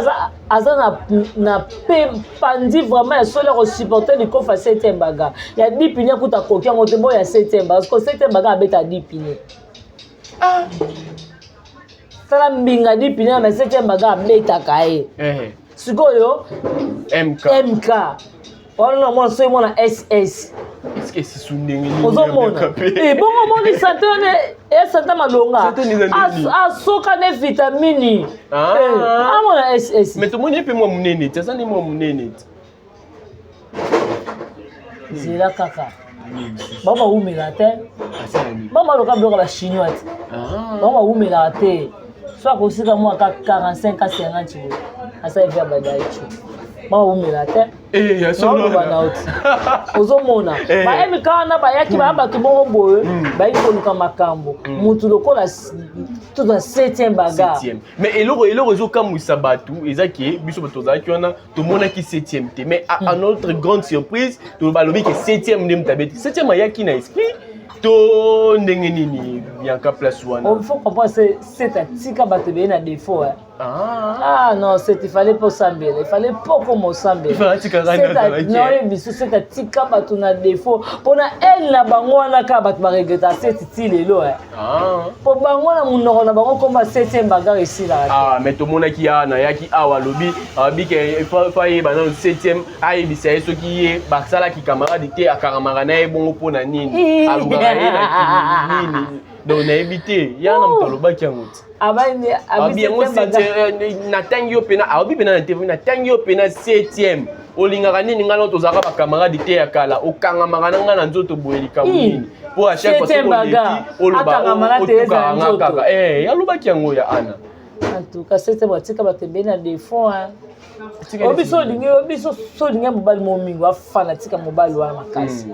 aza na pe pandi vraiment ya solo ya kosupporter likofa 7e baga ya dipini? Akuta akoki yango te boya 7e baga, parce que 7e baga abeta dipini. Tala mbinga dipini na 7e baga abetaka ye. Sikoyo MK MK. Wana mwana soki mwana SS. Est-ce que sisu ndenge nini? Ozomona. Eh bongo moni santé wana ya santé malonga. Asoka ne vitamine. Ah. Eh, amona SS. Mais tomoni ye mpe mwa monene ti aza nde mwa monene ti. Zela kaka. Bango bawumela te. Bango baloka biloko ya bachinois te. Ah. Bango bawumelaka te. So akosika mwa ka 45 ka 50 boye. Asali via badaicho. Bango bawumela te. Eh, ya solo. Naoloba na yo ti. Ozomona. Eh. Ba MK wana bayaki baya bato moko boye bayaki koluka makambo. Mutu lokola tozwa 7e bagarre. Septième. Mais eloko eloko ezokamwisa bato eza ke biso bato tozalaki wana tomonaki septième te mais à notre grande surprise to balobi ke septième nde moto abeti septième ayaki na esprit to ndenge nini bianca place wana Il faut comprendre c'est c'est atika bato ebele na défaut hein. Ah. ah non c'est il fallait pas osambela il fallait pas okoma osambela Il fallait atika kaka nde azalaki, Non, oyebi biso c'est atika bato na défaut mpona haine na bango wana kaka bato baregreta seti ti lelo hein. Ah. mpo bango na monoko na bango komba septième bagarre esilaka te. Ah, mais tomonaki ya nayaki awa alobi alobi ke fa ayeba nano septième ayebisa ye soki ye basalaki camarade te akaramaka na ye bongo mpo na nini alukaka ye na nini donc nayebi te ya na moto alobaki yango te Abandi abi yango septième natangi yo mpena alobi mpena na tv natangi yo mpena septième olingaka nini ngai nao tozalaka bacamarade te ya kala okangamaka na ngai na nzoto boye likambo nini mpo à chaque fois Septième soki oleki bagarre. oloba Akangama na Therese otukaka na nga nzoto. kaka Eh, alobaki yango ya ana En tout cas septième atika bato ebele na défaut hein. Atika Oyo biso olingi oyo biso so olingi mobali mo mingi afana tika mobali wana makasi.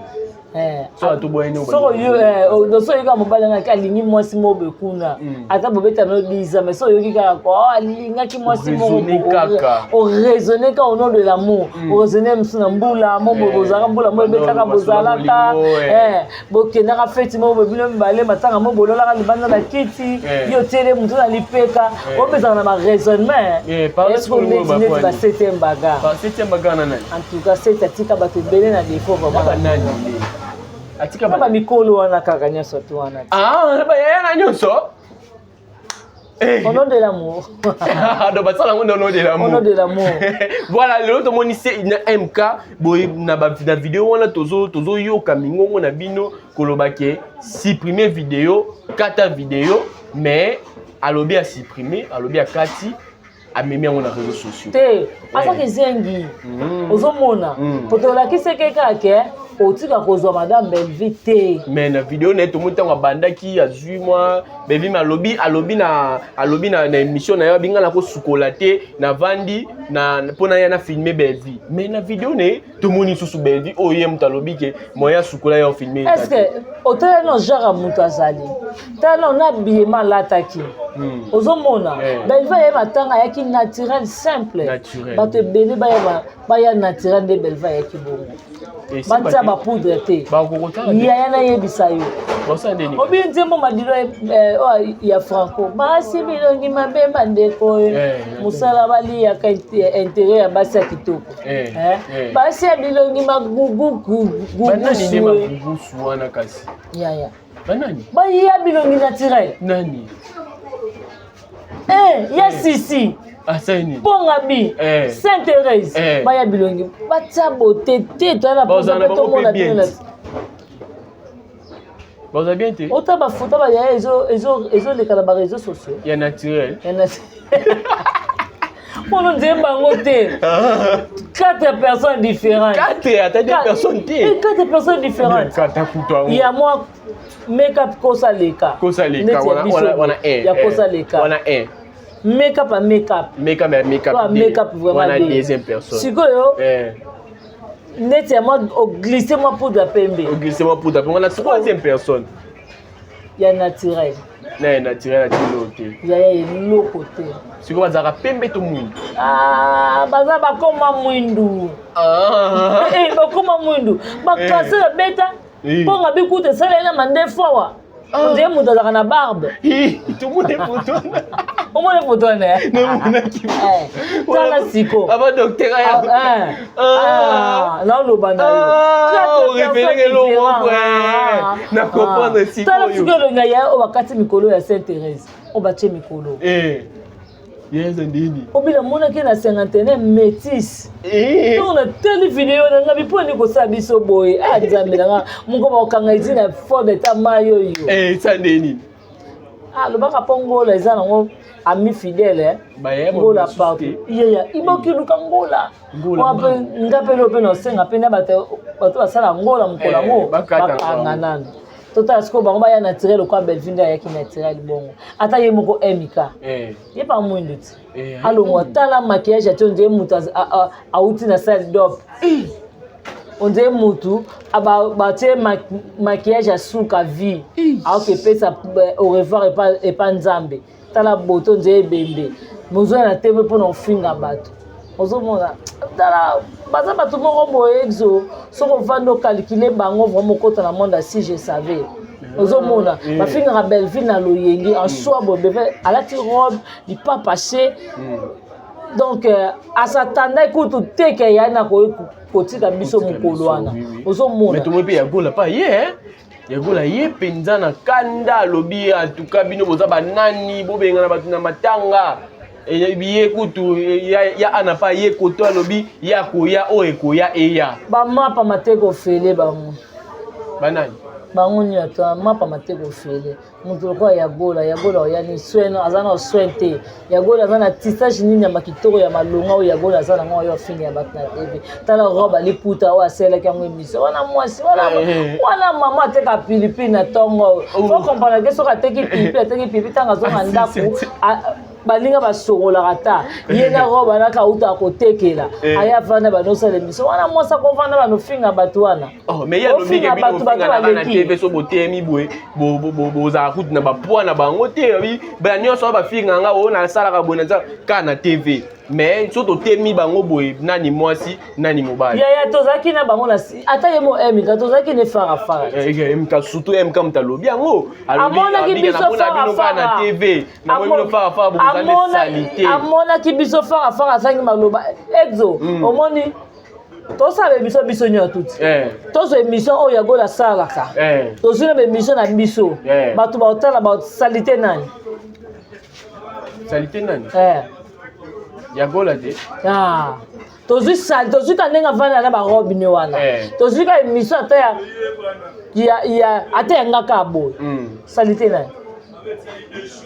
Eh, So atoboya nini soko yo eh, so oyoki kaka mobali wana alingi mwasi moko boye kuna ata bobeta no 10 ans mais so oyoki kaka ko oh, alingaki mwasi moko Oraisonner boye, kaka. oraisonner kaka au nom de l'amour oraisonner mosusu na mbula mo boye bozalaka mbula mo ebetaka Ba- bozalaka bolingo, eh. eh, bokendaka feti moko boye bino mibale matanga mo bololaka libanda na kiti Eh. yo otiele motu na lipeka Eh. opesaka na baraisonnement Eh, par là, est-ce que sikoyo neti neti bakwani. ba septième bagarre Ba septième bagarre na nani en tout cas seti atika bato ebele na défaut Na vraiment banani nde atika na ba bamikolo wana kaka nyonso tu wana ah bayaya na nyonso Au nom de l'amour. Donc basala yango nde au nom de l'amour. Au nom de l'amour. Voilà lelo tomoni se na MK boye na ba na video wana tozo tozoyoka mingongo na bino koloba ke supprimer video kata video mais alobi a supprimer alobi akati amemi yango na réseaux sociaux. te azaki ezengi ozomona po tolakisi eke kaka ke otika kozwa madame Bellevue te mais na video na ye tomoni ntango abandaki azwi mwa Bellevue mais alobi alobi na alobi na, na émission na ye abinga nakosukola te navandi na mpo na ye na filme Bellevue mais na video na ye tomoni lisusu Bellevue oyo ye moto alobi ke moyen asukola ye ofilme ye est ce que otala no genre ya moto azali tala no na bilema alataki ozomona Eh. Bellevue aye matanga ayaki naturel simple Naturel. bato ebele baya baya naturel nde Bellevue ayaki bongo batia bapoudre te yaya nayebisa yo obi nzembo madilo eh, oyo ya franco basi bilongi mabe bandeko oyo Eh, mosala baliyaka intérêt ya basi ya kitoko Eh, Eh, eh. basi ya bilongi banani nde magugugugusu magugusu wana kasi yaya banani baya bilongi naturel nani Eh, ya sisi asali nini pongabi Eh. saint thérèse Eh. baya bilongi batia bote te toya na Bazala posa na mpe bango tomona mpe bien bino na te. baza bien te ota bafoto bayaya ezoleka na bareseau sociaux ya naturel Ya nat- mono nzemba bango te quatre personnes différentes quatre ata deux personnes te Eh, quatre personnes différentes kata kutu yango ya mwa make-up kosaleka kosaleka Neti ya wana biso wana boye, wana un ya un. kosaleka wana un make-up ya make-up make-up ya make-up Oyo ya deux. make-up vraiment wana deux. deuxième personne sikoyo eh neti ya mwa oglisse mwa poudre ya pembe oglisse mwa poudre ya pembe wana troisième personne ya naturel na ya naturel atilo te yaya eloko te sikoyo bazalaka pembe to mwindu Ah, baza bakoma mwindu Ah. Eh, bakoma mwindu bakanser ebeta Eh. mpo nga bikuta esala ye na mandefu awa ondire moto azalaka na barbe tomoni foto omoni foto wana namonaki tala siko aba docteur aya naoloba na Ah, oreveleke eloko moko, eh. Na comprendre sikoyo. tala sikoyo elongi ya oyo bakati mikolo ya saint thérèse oyo batie mikolo Eh. Obila amonaki na cinquantenaire métis. Ntango natali video na ngai mpo nini kosala biso boye? Ah Nzambe na ngai, moko bakokanga ezi na fort eta mai oyo. Eza ndeni. Ah, lobaka mpo ngola eza nango ami fidèle ngola partout yeya iboki luka ngola nga mpe leo mpe naosenga mpe na bato basala ngola mokolo yango bakanga nanu totala sikoyo bango baya naturel lokola bellevue nde ayaki naturel bongo ata ye moko mk ye pa mwindu ti alongwa tala maquillage ati ondire moto awuti na salle dop ondire motu batie maquillage ya suka vie aoki epesa au revoir epa nzambe tala boto ondire ebembe mozoya na tv mpona kofinga bato ozomona tala baza bato moko boye exo soki ovandi okalkile bango vraiment okota na monde ya si je savais ozomona bafingaka belleville na loyenge en soi boye beve alati robe lipapa se donc asatandaki kutu te ke ya na kotika biso mokolo wana ozomona tomoni mpe ya gola pa ye ya gola ye mpenza na kanda alobi en tout cas bino boza banani bobengana bato na matanga ye kutu ya ana pa ye koto alobi ya koya oyo ekoya eya bamapa mateko ofele bango banani bango nyonso mapa mateko ofele moto lokola ya gola ya gola oya ni soin aza na soin te ya gola aza na tissage nini ya makitoko ya malonga oyo ya gola aza nango oyo afinga ya bato na tv tala robe aliputa oyo asalelaki yango émission wana mwasi wana wana mama ateka pilipili na ntongo fo comprendre ke soki ateki pilipili ateki pilipili ntango azonga ndako baninga basokolaka ta ye na robe anaka auta kotekela aya vanda banosala émission wana mwasi akovanda banofinga bato wana Oh, mais ye alobi ke bino bofingana na tv so boteyemi boye bozala kutu na bapoids na bango te baya nyonso oyo bafinga nga oyo nasalaka boye naza kaka na tv mais so totemi bango boye nani mwasi nani mobali yaya tozalaki na bango na ata ye mo mk tozalaki ne farafara mk surtout mk moto alobi yango amonaki biso farafara na tv namoni bino farafara bokozali salite amonaki biso farafara azangi maloba exo omoni tosala émission biso nyonso tuti tozwa émission oyo yagola asalaka tozwi na baémission na biso bato baotala basalite nani salite nani yagola te tozwi sali tozwi ka ndenge avanda na barobe ne wana tozwi ka émission ata ya ata ya nga kaka boye salite nani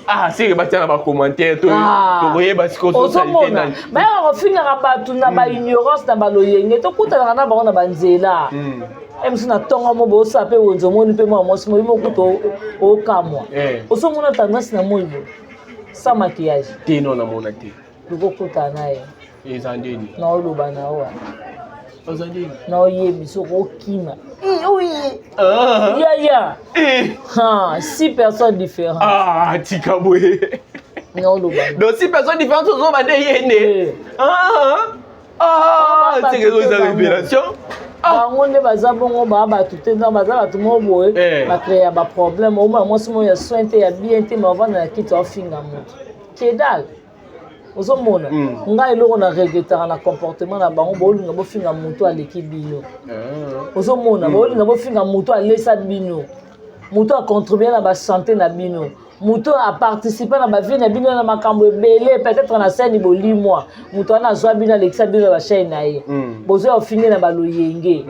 Ah, seke batia na bacommentaire tokoyeba sikoyo ozomona bayaka kofingaka bato na baignorance na baloyenge tokutanaka na bango na banzela mosu na ntongo mo bosala mpe wenze omoni mpe mwa mwasi moyi mokuta okamwa ozomona tendance na moi boye sans maquillage te no namona te lokokutana na ye eza ndeni naoloba na yo oza ndeni naoyebi soki okima yaya six personnes différentes ah tika boye naoloba donc six personnes différentes ozoba nde ye nde seke eza révélation bango nde baza bongo baa bato te ntango baza bato moko boye bacréa baproblème omona mwasi moko ya soin te ya bien te ma ovanda na kiti aofinga moto kedal ozomona ngai eloko na regretaka na comportement na bango bolinga bofinga moto aleki bino ozomona bolinga bofinga moto alesa bino moto acontribue na basante na bino moto aparticipe na bavie na bino na makambo ebele peut-être na scène bolimwa moto wana azwa bino alekisa bino na bachaine na ye bozwa ofinge na baloyenge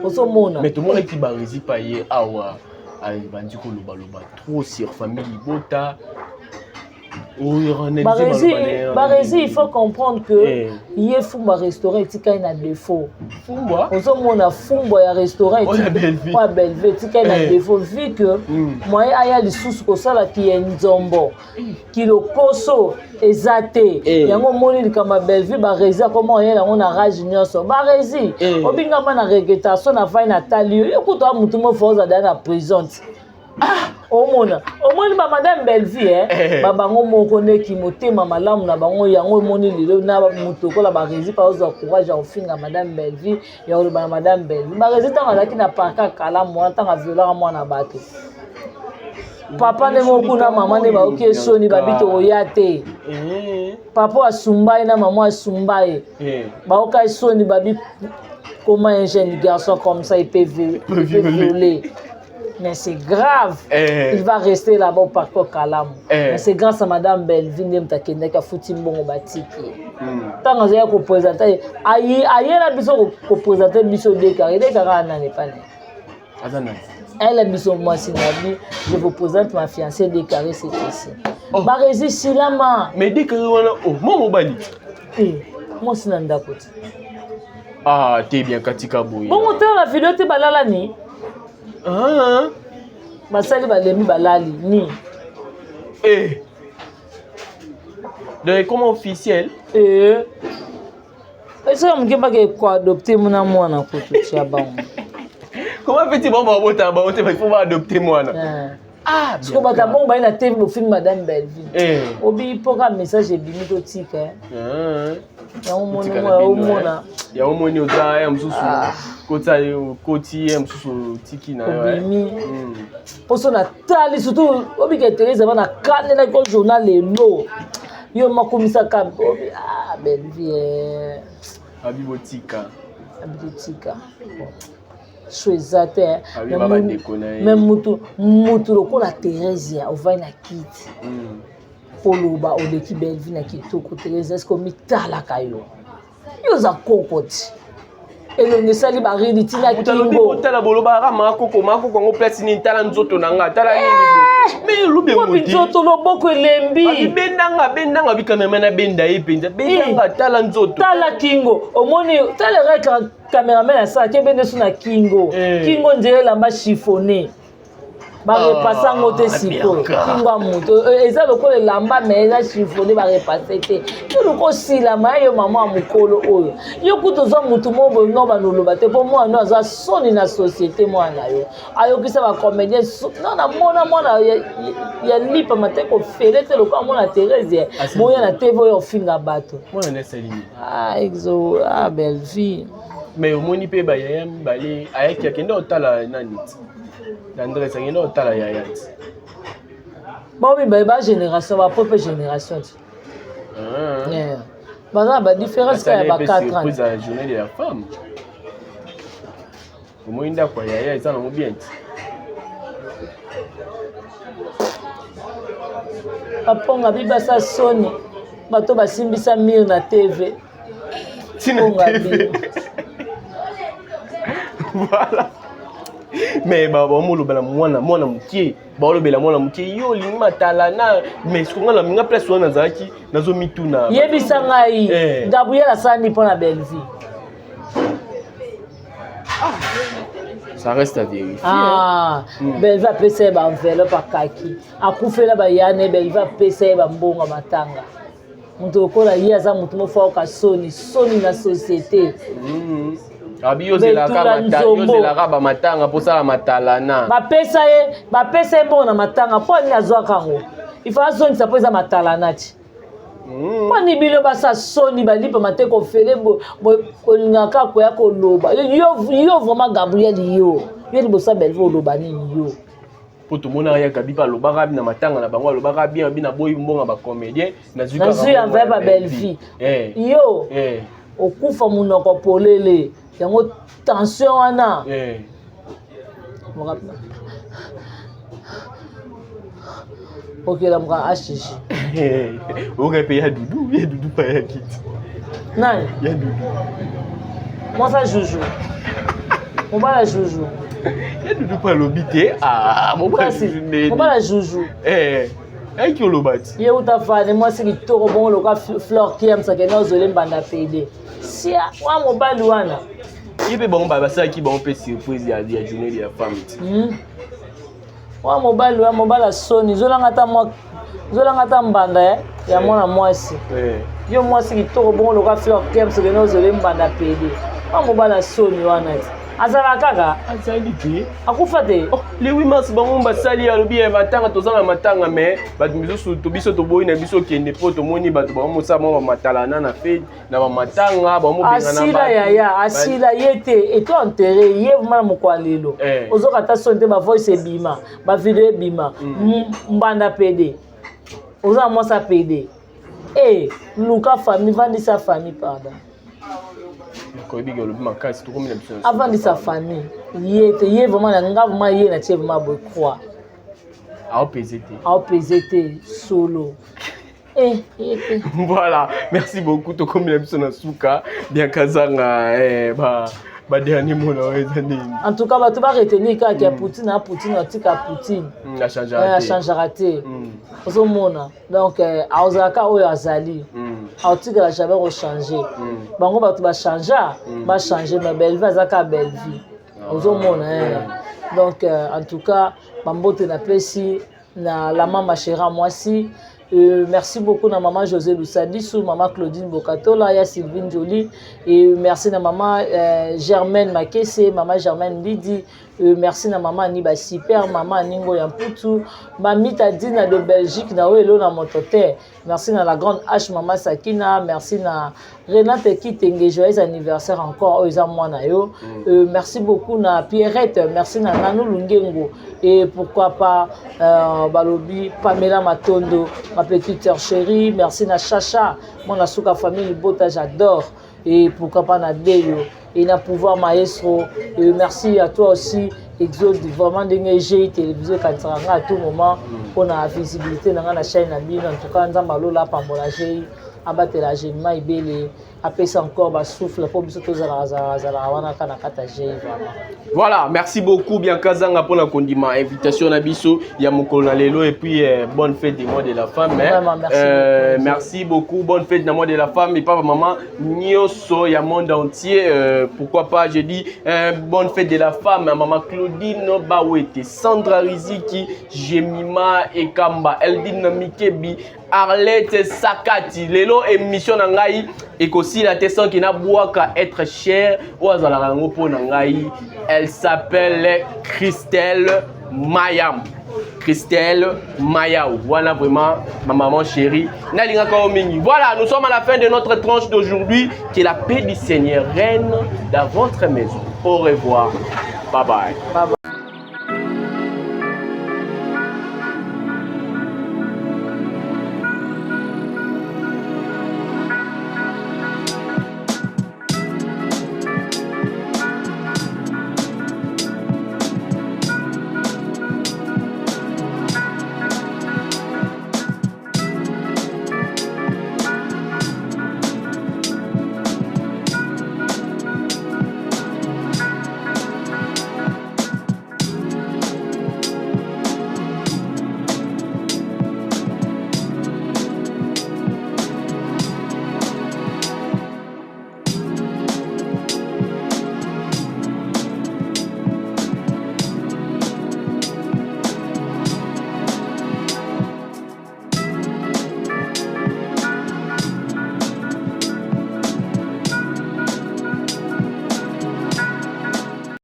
ozomona mais tomonaki baresi pa ye awa abandi kolobaloba trop sur famille libota Barezi, il faut comprendre que ye fumbwa restaurant etikali na défaut. Ozomona fumbwa ya restaurant ya Bellevue etikali na défaut vu que moyen aya lisusu kosala kiye nzombo kilokoso eza te yango omoni likambo ya Bellevue Barezi akoma oyela yango na rage nyonso Barezi obingama na regretation na fai na tali yo yo kutu a motu mofo ozala na prison ti Ah, omona omoni ba madame Bellevue eh, ba bango moko ndeki motema malamu na bango yango emoni lelo na moto lokola baresi pa ozwa courage ya kofinga madame Bellevue ya koloba na madame Bellevue baresi ntango azalaki na parka kalamu wana ntango aviolaka mwana bato papa nde moko kuna mama nde bayoki ye soni babi tokoya te papa asumba ye na mama asumba ye bayoka ye soni babi comment un jeune garçon comme ça il peut violer. Mais c'est grave. Eh. Il va rester là-bas au parcours Kalamu. Eh. Mais c'est grâce à Madame Bellevue nde moto akendaki afuti mbongo batiki ye. Ntango azalaki kopresente ye, ayela biso kopresente biso dekare dekare anani epa na ye. Aza nani? Elle biso mwasi na bi, je vous présente ma fiancée Dekare c'est ici. Oh. Barezi silama. Mais Dekare wana oh, mwa mobali. Eh, mwasi na ndako ti. Ah, te bien katika boye. Bongo tala na video te balala ni. Ah. Basali balembi balali ni. Eh. Donc comment officiel? Eh. Esoki moke bake ko adopter muna mwana kutu tia bango. Comment fait-il bon babota bango te il faut ba adopter mwana. Eh. Ah, siko bato ya bongo baye na tv bofilme madame Bellevue. Eh. Obi mpoka message ebimi totika. Eh. Ah. Yango moni omona. Yango moni oza ya mosusu kota okoti ya mosusu otiki na yo. Obimi. Poso na tali surtout obika Therese bana kanelaki o journal lelo. Yo makomisaka obi ah Bellevue. Eh. Abi botika. Abi botika. So eza te. Mais mutu mutu lokola Theresia ovandi na kiti. Oloba oleki Bellevue na kitoko Therese est-ce que omitalaka yo? Yo oza koko ti. Elongi esali baridi ti na kingo. Otala bolobaka makoko makoko yango place nini tala nzoto na nga tala nini. Mais olobi yango te. Nzoto loboko elembi. Abi bendanga bendanga bi cameraman abenda ye mpenza bendanga tala nzoto. Tala kingo omoni tala reka cameraman asalaki ebende so na kingo. Kingo nzela elamba chiffonné. Barepase yango te sikoyo kingo ya moto eza lokola elamba me eza chiffone barepase te yo luka osilama yo mama ya mokolo oyo yo kutu ozwa motu moko boye no banda oloba te mpo mwana no aza soni na société mwana na yo ayokisa bacomédien no namona mwana ya lipama te kofele te lokola mwana Therese boya na tv oyo ofinga bato ah, exo ah, belle vie mais omoni mpe bayaya mibale ayaki akende otala nani ti Andrés akende otala yaya ti. Bango mibale ba génération ba propre génération ti. Ah. Yeah. Baza na ba différence kaka ya ba 4 ans. Surprise ya journée de la femme. Omoni ndako ya yaya eza nango bien ti. Baponga bibasa soni bato basimbisa mire na TV. Tina TV. Voilà. Mais bamolobela mwana mwana mokie baolobela mwana mokie yo olingi matalana mais soki nga na minga place wana nazalaki nazomituna yebisa ngai eh. Gabriel asali mpo na Bellevue ça reste à vérifier ah, hein. Bellevue apesa ye baenveloppe akaki akufela bayane Bellevue apesa ye bambongo matanga moto lokola ye aza moto moko ayoka soni soni na société abi yozelaka bamatanga mpo osala matalana bapesa ye bapesa ye mbongo na matanga mpo nini azwaka yango ifo azongisa mpo eza matalana ti mpo nini bino basa soni balipama te kofele olingaka koya koloba yo vraiment Gabriel yo yo liboso ya Bellevue oloba nini yo mpo tomonaka ya Gabi mpe alobaka na matanga na bango alobaka bien abi naboyi mbongo ya bacomédien nazwi enveloppe ya Bellevue yo okufa monoko polele yango tension wana okelamuka hg oyoka mpe ya dudu ya dudu mpe ayaki ti nani ya dudu mwasa juju mobala juju ya dudu mpe alobi te mobala juju ayaki oloba ti ye uta fane mwasi kitoko bongo loka fleur kiams akende ozole mbanda pede sia wa mobali wana ye mpe bango basalaki bango mpe surprise ya journée ya femme ti wa mobali wa mobali asoni zolanga ata mwa zolanga ata mbanda eh, ya mwana mwasi yo mwasi kitoko bongo loka fleur kems okende ozole mbanda pede wa mobali asoni wana ti azala kaka azali te akufa te oh, le 8 mars bango basali alobi ya matanga toza na matanga mais bato misusu biso toboyi na biso okende mpo tomoni bato bango mosala mwa bamatalana na fete na bamatanga asila yaya asila ye te eto enterre ye vraimen na mokwa lelo eh. ozoka ata soni te bavoice ebima bavideo ebima mm. mbanda pede oza na mwasi ya pede e luka famille vandisa famille pardon. Koyebi olobi makasi, tokomi na biso. Avandisa famille ye te, ye vraiment na nga, vraiment ye na tie vraiment boye croix. Aopese te. Aopese te solo. Eh, ye te. Voilà, merci beaucoup. Tokomi na biso na suka. Bianca Zanga, eh, ba dernier mot na yo eza nini? En tout cas, bato baretenir kaka ya Poutine na Poutine, atika Poutine. Achangeaka te. Achangeaka te. Ozomona, donc azalaka oyo azali, aotikala jamais kochanger. Bango bato bachangea, bachange, mais Bellevie aza kaka Bellevie. Ozomona, eh. Donc en tout cas, bambote napesi na la mama chéra mwasi. Merci beaucoup na maman José Lusadisu, maman Claudine Bokatola, ya Sylvine Jolie, et merci na maman Germaine Makese, maman Germaine Lidi, merci na maman Aniba Super, maman Ningo Yamputu, Mamita Dina de Belgique, na Oelo na Motote, merci na la grande H, maman Sakina, merci na Renate Kitenge, joyeux anniversaire encore, oyo eza mwana yo. Merci beaucoup na Pierrette, merci na Nanou Lungengo, et pourquoi pas Balobi, Pamela Matondo, ma petite sœur chérie, merci na Chacha, mon asuka famille Bota, j'adore, et pourquoi pas na Deyo, et na Pouvoir Maestro, et merci à toi aussi, Exode, vraiment ndenge GI télévision ekanisaka nga à tout moment mpona visibilité na nga na chaîne na bino. En tout cas, Nzambe alola apambola GI, abatela Jemima Ibele, apesa encore basouffle mpo biso tozalaka zalaka wana kaka na kati ya GI vraiment. Voilà, merci beaucoup Bianca Zanga pour la kondima invitation na biso ya mokolo na lelo et puis bonne fête du mois de la femme. Hein. Vraiment, merci beaucoup. Merci beaucoup, bonne fête du mois de la femme et papa maman nyonso ya monde entier, pourquoi pas je dis bonne fête de la femme à maman Claudine Bawete, Sandra Riziki, Jemima Ekamba, Eldine Mikebi, Arlette Sakati. Lelo émission na ngai ekosila te sans kina bwaka être cher oyo azalaka yango mpo na ngai. Elle s'appelle Christelle Mayam. Christelle Mayaou. Voilà vraiment ma maman chérie. Nalingaka yo mingi. Voilà, nous sommes à la fin de notre tranche d'aujourd'hui. Que la paix du Seigneur règne dans votre maison. Au revoir. Bye bye. Bye bye.